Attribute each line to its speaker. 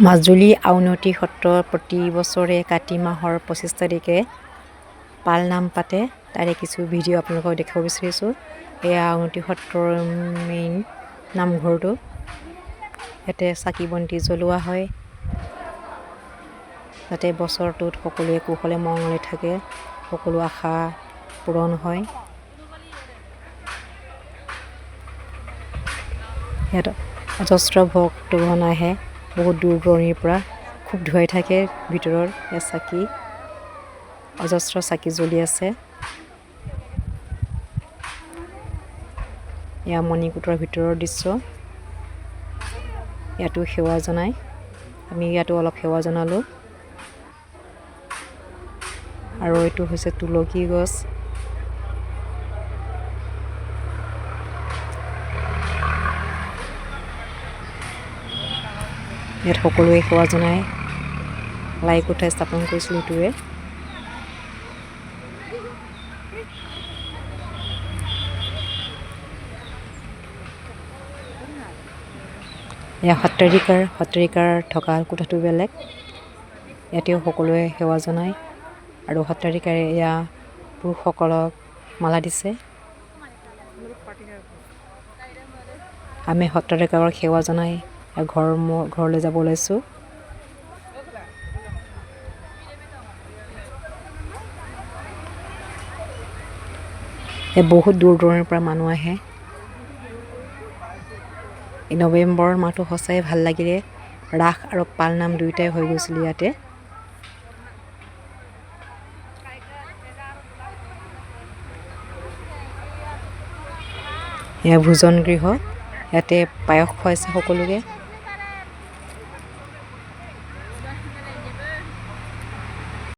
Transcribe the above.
Speaker 1: মাজুলী আউনীআটী সত্ৰ প্ৰতি বছৰে কাতি মাহৰ 25 তাৰিখে পালনাম পাতে। তাৰে কিছু ভিডিঅ' আপোনালোকক দেখুৱাব বিচাৰিছোঁ। এয়া আউনীআটী সত্ৰৰ মেইন নামঘৰটো। ইয়াতে চাকি বন্তি জ্বলোৱা হয় যাতে বছৰটোত সকলোৱে কুশলে মংগলে থাকে, সকলো আশা পূৰণ হয়। ইয়াত অজস্ৰ ভক্তগণ আহে বহুত দূৰ দূৰণিৰ পৰা, খুব ধুৱাই থাকে ভিতৰত। এয়া চাকি, অজস্ৰ চাকি জ্বলি আছে। এয়া মণিকূটৰ ভিতৰৰ দৃশ্য। ইয়াতো সেৱা জনাই, আমি ইয়াতো অলপ সেৱা জনালোঁ। আৰু এইটো হৈছে তুলসী গছ। ইয়াত সকলোৱে সেৱা জনাই লাই কোঠা স্থাপন কৰিছিল সেইটোৱে। এয়া সত্ৰাধিকাৰ, সত্ৰাধিকাৰ থকা কোঠাটো বেলেগ। ইয়াতেও সকলোৱে সেৱা জনায় আৰু সত্ৰাধিকাৰে এয়া পুৰুষসকলক মালা দিছে। আমি সত্ৰাধিকাৰক সেৱা জনাই ঘৰলৈ যাব ওলাইছোঁ। বহুত দূৰ দূৰণিৰ পৰা মানুহ আহে। এই নৱেম্বৰ মাহটো সঁচাই ভাল লাগিলে। ৰাস আৰু পালনাম দুয়োটাই হৈ গৈছিল ইয়াতে। এয়া ভোজন গৃহ, ইয়াতে পায়স খুৱাইছে সকলোকে।